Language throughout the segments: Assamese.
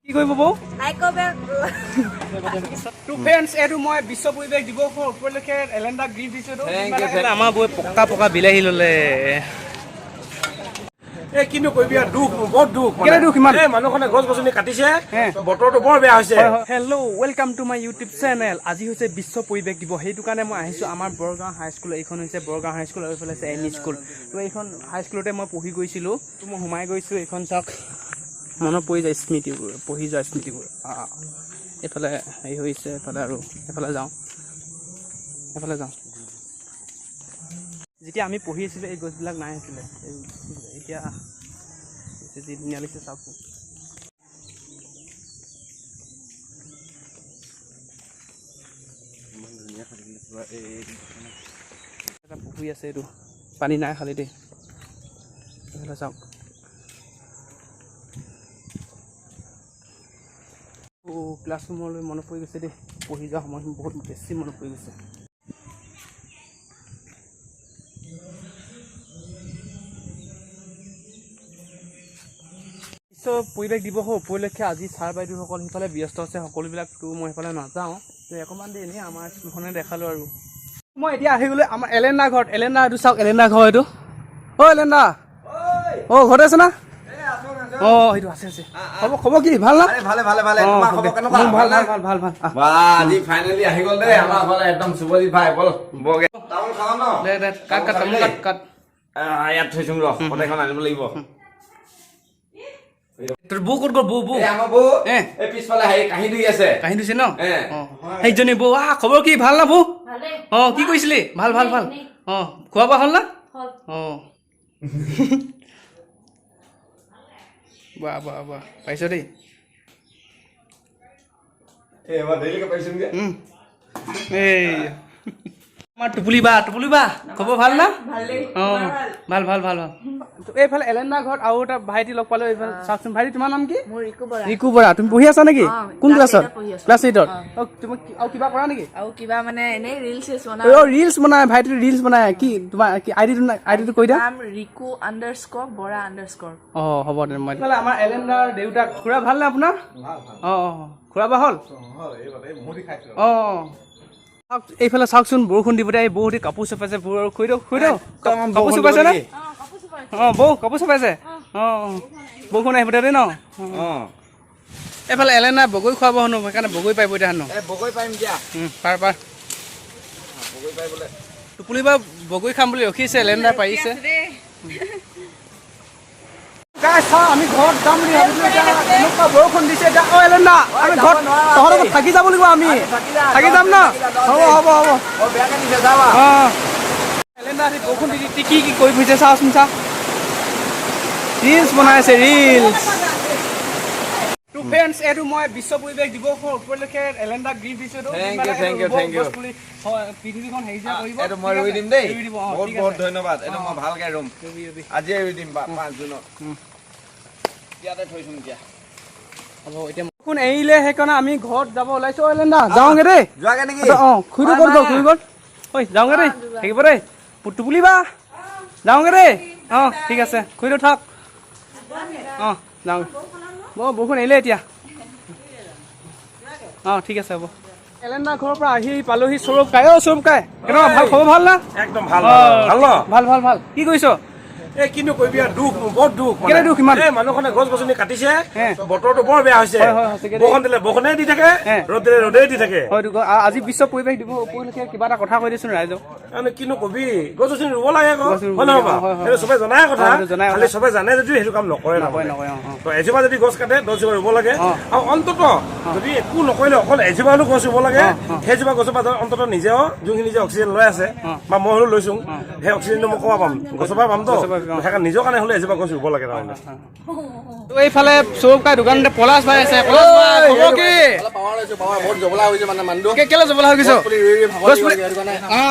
কি কৰিব বৌ? Like comment. টু ফ্ৰেণ্ডছ, এইটো মই বিশ্ব পৰিৱেশ দিৱসৰ উপলক্ষে এলেণ্ডা গিফ্ট দিছোঁ এইটো। Thank you, thank you. আমাৰ বৈ পকা পকা বিলাহী ল'লে। এই কিনো কৰিবি আৰু, দুখ, বৰ দুখ মানে। কেলে দুখ ইমান? এই মানুহখনে গছ গছনি কাটিছে, হে। বতৰটো বৰ বেয়া হৈছে। Hello, welcome to my YouTube channel. আজি হৈছে বিশ্ব পৰিৱেশ দিৱস, সেইটো কাৰণে মই আহিছোঁ আমাৰ বৰগাঁও হাইস্কুল। এইখন হৈছে বৰগাঁও হাইস্কুল আৰু এইফালে আছে এম ই স্কুল। তো এইখন হাইস্কুলতে মই পঢ়ি গৈছিলোঁ। তো মই সোমাই গৈছোঁ, এইখন চাওক, মনত পৰি যায় স্মৃতিবোৰ, পঢ়ি যোৱা স্মৃতিবোৰ। এইফালে হেৰি হৈছে, এইফালে আৰু এইফালে যাওঁ, এইফালে যাওঁ। যেতিয়া আমি পঢ়ি আছিলোঁ এই গছবিলাক নাই আছিলে, এতিয়া যি ধুনীয়া লাগিছে চাওকচোন। এটা পুখুৰী আছে, এইটো পানী নাই খালি দেই। এইফালে চাওক। অ' ক্লাছৰুমলৈ মনত পৰি গৈছে দেই, পঢ়ি যোৱা সময়খিনি বহুত বেছি মনত পৰি গৈছে। বিশ্ব পৰিৱেশ দিৱসৰ উপলক্ষে আজি ছাৰ বাইদেউসকল সিফালে ব্যস্ত আছে সকলোবিলাক, তো মই সেইফালে নাযাওঁ। তো অকণমান দেৰি এনেই আমাৰ স্কুলখনে দেখালোঁ। আৰু মই এতিয়া আহি গ'লো আমাৰ এলেণ্ডা ঘৰত। এলেণ্ডা, এইটো চাওক, এলেণ্ডা ঘৰ এইটো। অ' এলেণ্ডা, অ' ঘৰতে আছে না? অ' সেইটো আছে আছে। খবৰ খবৰ কি, ভাল না? আৰে ভালে ভালে ভালে। অ, তোমাৰ খবৰ কেনেকুৱা? মোৰ ভাল। না? ভাল ভাল ভাল ভাল। আহ, বা, আজি ফাইনেলি আহি গ'ল দেই আমাৰ ফালে একদম। শুভজিৎ ভাই, বল বৰগে তামোল খাবা ন? দে দে, কাট কাট, তামোল কাট কাট। ইয়াত থৈছো ৰ, সদায়খন আনিব লাগিব। তোৰ বৌ ক'ত গ'ল? বৌ বৌ? এই আমাৰ বৌ এ। এই পিছফালে হেৰি কাঁহী ধুই আছে। কাহি ধুইছে ন? এ। অ, সেইজনী বৌ। আহ, খবৰ কি, ভাল না বৌ? ভালে। অ, কি কৰিছিলি? ভাল ভাল ভাল। অ, খোৱা বোৱা হ'ল না? হ'ল। অ, বাহ বাহ বাহ, পাইছ দেই। এই এবাৰ দেৰিলৈকে পাইছোংগে। এই আমাৰ টুপুলি বা, টুপুলি বা, খবৰ ভাল না? ভালেই। অ, ভাল ভাল ভাল ভাল। তো এইফালে এলেণ্ডা ঘৰত আৰু এটা ভাইটি লগ পালো। এইফালে চাওকচোন। ভাইটি, তোমাৰ নাম কি? মোৰ ৰিকু বৰা। ৰিকু বৰা। তুমি পঢ়ি আছা নেকি? অ, কোন ক্লাছ ক্লাছত? এইটত পঢ়ি আছো। ক্লাছ এইটত। অ, তুমি আৰু কিবা কৰা নেকি? আৰু কিবা মানে এনেই ৰিলচ চিলচ বনাও। অ, ৰিলচ বনাই ভাইটি, ৰিলচ বনাই। কি তোমাৰ কি আইডিটো? আইডিটো কৈ দিয়া। নাম ৰিকু আণ্ডাৰস্ক'ৰ বৰা আণ্ডাৰস্ক'ৰ। অ, হ'ব দে। মই এইফালে আমাৰ এলেণ্ডাৰ দেউতাক। খুৰা, ভাল নে আপোনাৰ? অ অ, খুৰা বা হ'ল। অ অ। চাওক, এইফালে চাওকচোন, বৰষুণ দিব দেই। বহুত কাপোৰ চপাইছে বৌ। আৰু খুই দিওঁ, খুই দিওঁ, কাপোৰ চপাইছে নে? অ বৌ, কাপোৰ চপাইছে। অ অ, বৰষুণ আহিব দে ন। অ। এইফালে এলেনা বগৰী খুৱাব হেনো, সেইকাৰণে বগৰী পাৰিব এতিয়া হেনো। এই বগৰী পাৰিম দিয়া। পাৰ পাৰ। বগৰী পাৰিবলৈ। টোপুলি বা বগৰী খাম বুলি ৰখিছে, এলেণ্ডা পাৰিছে। গাইজ চাওঁ, আমি ঘৰত যাম বুলি ভাবিছিলো, এতিয়া এনেকুৱা বৰষুণ দিছে এতিয়া। অ এলেণ্ডা, আমি ঘৰত তহঁতৰ ঘৰত থাকি যাব লাগিব, আমি থাকি যাম ন? হ'ব হ'ব হ'ব। বৰ বেয়াকে দিছে, যাবা। অ এলেণ্ডা, আজি বৰষুণ দি দি কি কি কৰি ফুৰিছে চাওচোন, চা, ৰিলচ বনাই আছে, ৰিলচ। টু ফ্ৰেণ্ডছ, এইটো মই বিশ্ব পৰিৱেশ দিৱসৰ উপলক্ষে এলেণ্ডাক গিফ্ট দিছোঁ এইটো। Thank মানে you, thank you, এইটো thank you. গছ পুলি, হয়, পৃথিৱীখন সেউজীয়া কৰিব। এইটো মই ঠিক ৰুই আছে? দিম দেই। ৰুই দিব, অ, বহুত ঠিক বহুত আছে। ধন্যবাদ। এইটো মই ভালকে ৰুম। Ruby, Ruby. আজিয়ে ৰুই দিম, 5 জুনত। ইয়াতে থৈছো এতিয়া। হ'ব, এতিয়া বৰষুণ এৰিলে, সেইকাৰণে আমি ঘৰত যাব ওলাইছো। অ এলেণ্ডা, যাওঁগে দেই। যোৱাগে নেকি? অ, খুৰীটো ক'ত গ'ল? খুৰী ক'ত? ঐ, যাওঁগে দেই, থাকিব দেই। টোপুলি বা, যাওঁগে দেই। অ, ঠিক আছে, খুৰীটো থাক। অ, যাওঁ। অ, বৰষুণ এৰিলে এতিয়া। অ, ঠিক আছে, হ'ব। এলেণ্ডা ঘৰৰ পৰা আহি পালোহি। সৌৰভ কাই, অ সৌৰভ কাই, কেনেকুৱা, ভাল খবৰ, ভাল না? একদম ভাল। অ, ভাল ন? ভাল ভাল ভাল। কি কৰিছ? এই কিনো কৰিবি আৰু, দুখ, বৰ দুখ মানে। কেলে দুখ ইমান? এই মানুহখনে গছ গছনি কাটিছে, হে। বতৰটো বৰ বেয়া হৈছে। হয়, হয়, সঁচাকে দেই। বৰষুণ দিলে বৰষুণে দি থাকে, হে। ৰ'দ দিলে ৰ'দে দি থাকে। হয়তো আজি বিশ্ব পৰিৱেশ দিৱস উপলক্ষে কিবা এটা কথা কৈ দিছোন ৰাইজক। মানে কিনো কবি, গছ গছনি ৰুব লাগে আকৌ। গছ ৰুব হয় নহয় লাগে, বাৰু? হয়, হয়, সেইটো চবে জনাই কথা। অ, সেইটো জনাই খালি কথা। চবে জানে যদিও সেইটো কাম নকৰে। নকৰে। তাৰমানে। নকৰে, অ, অ। তো এজোপা যদি গছ কাটে, 10 জোপা ৰুব লাগে। অ। আৰু অন্তত যদি একো নকৰিলে অকল এজোপা হ'লেও গছ ৰুব লাগে। অ, অ। সেইজোপা গছৰ পৰা অন্তত নিজেও যোনখিনি যে অক্সিজেন লৈ আছে বা মই হ'লেও লৈছো, সেই অক্সিজেনটো মই ক'ৰপৰা পাম? গছৰ পৰা পামতো। গছৰ পৰা পাম। সেইকাৰণে নিজৰ কাৰণে হ'লেও এজোপা গছ ৰুব লাগে তাৰমানে। তো এইফালে সৌৰভ কাই দোকানতে পলাশ ভাই আছে। পলাশ ভাই, খবৰ কি? পাৱাৰ লৈছো, পাৱাৰ বহুত জবলা হৈছে মানে মানুহটো। কেলে জবলা হৈ গৈছ? পুলি ৰুই ৰুই ভাগৰ গছ লাগি পুলি গ'ল, সেইটো কাৰণে। অ,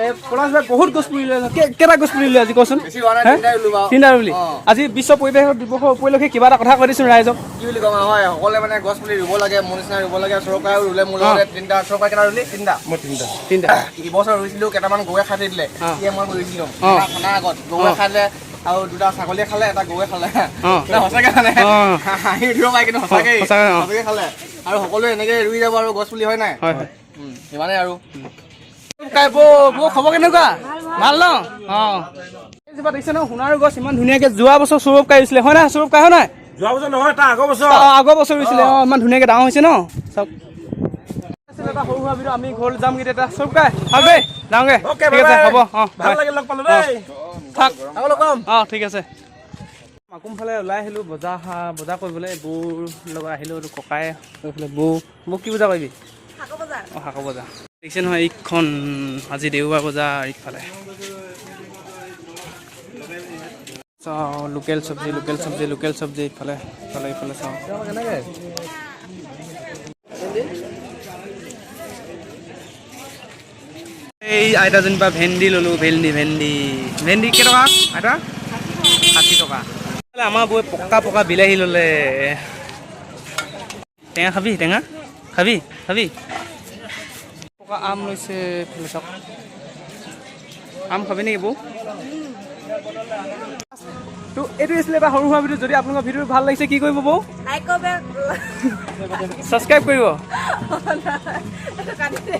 এই পলাশ ভাই বহুত গছ পুলি লৈ আছে। কেইটা গছ পুলি লৈ আজি কচোন? বেছি হোৱা নাই, হে? তিনিটাই ৰুলো বাৰু। তিনিটা ৰুলি। অ। আজি বিশ্ব পৰিৱেশ দিৱসৰ উপলক্ষে কিবা এটা কথা কৈ দিছোন ৰাইজক। কি বুলি ক'ম আৰু, হয়, সকলোৱে মানে গছ পুলি ৰুব লাগে, মোৰ নিচিনা ৰুব লাগে। চৰকাৰেও ৰুলে মোৰ লগতে তিনিটা। চৰকাৰে কেইটা ৰুলি? তিনিটা। মই তিনিটা। তিনিটা। ইবছৰ ৰুইছিলো, কেইটামান গৰুৱে খাই দিলে। অ। এতিয়া মই ৰুইছিলো অ। খানা আগত গৰুৱে অ। খাই দিলে। আৰু দুটা ছাগলীয়ে খালে, এটা গৰুৱে খালে। অ। না, সঁচাকে মানে অ। হাঁহি উঠিব পাৰে, কিন্তু সঁচাকে সঁচাকে, অ। সঁচাকে খালে। আৰু সকলোৱে এনেকে ৰুই যাব আৰু গছ পুলি, হয় নাই? হয় হয়। সিমানে আৰু। কাই বৌ, বৌ খবৰ কেনেকুৱা? ভাল ন? অঁ, এইজোপা দেখিছে ন, সোণাৰু গছ, ইমান ধুনীয়াকে। যোৱা বছৰ সৌৰভ কাই ৰুইছিলে, হয় নাই? সৌৰভ কাই, হয় নাই? যোৱা বছৰ নহয়, তাৰ আগৰ বছৰ। অ, আগৰ বছৰ ৰুইছিলে। অঁ, ইমান ধুনীয়াকে ডাঙৰ হৈছে ন। চাওক, আছিলে এটা সৰু সুৰা ভিডিঅ'। আমি ঘৰলৈ যামগৈ এতিয়া। সৌৰভ কাই, ভাল দেই, যাওঁগে। অ'কে, ঠিক আছে, হ'ব। অঁ। ভাল লাগিল লগ পালো দেই। থাক। আকৌ লগ পাম। অঁ, ঠিক আছে। মাকুমফালে ওলাই আহিলোঁ বজাৰ কৰিবলৈ। বৌৰ লগত আহিলোঁ। এইটো ককাই, এইফালে বৌ। বৌ, কি বজাৰ কৰিবি? অঁ, শাকৰ বজাৰ। দেখিছে নহয়, এইখন আজি দেওবাৰ বজাৰ। ইফালে চাওঁ, লোকেল চব্জি, লোকেল চব্জি, লোকেল চব্জি। ইফালে ইফালে ইফালে চাওঁ। এই আইতাজনীৰ পৰা ভেন্দি ল'লোঁ। ভেন্দি, ভেন্দি, ভেন্দি কেইটকা আইতা? 60 টকা। আমাৰ বৌৱে পকা পকা বিলাহী ল'লে। টেঙা খাবি? টেঙা খাবি? খাবি? পকা আম লৈছে। এইফালে চাওক। আম খাবি নেকি বৌ? তো এইটো আছিলে এটা সৰু সুৰা ভিডিঅ'। যদি আপোনালোকৰ ভিডিঅ'টো ভাল লাগিছে, কি কৰিব বৌ? লাইক কৰিব। ছাবস্ক্ৰাইব কৰিব। কাটি দে।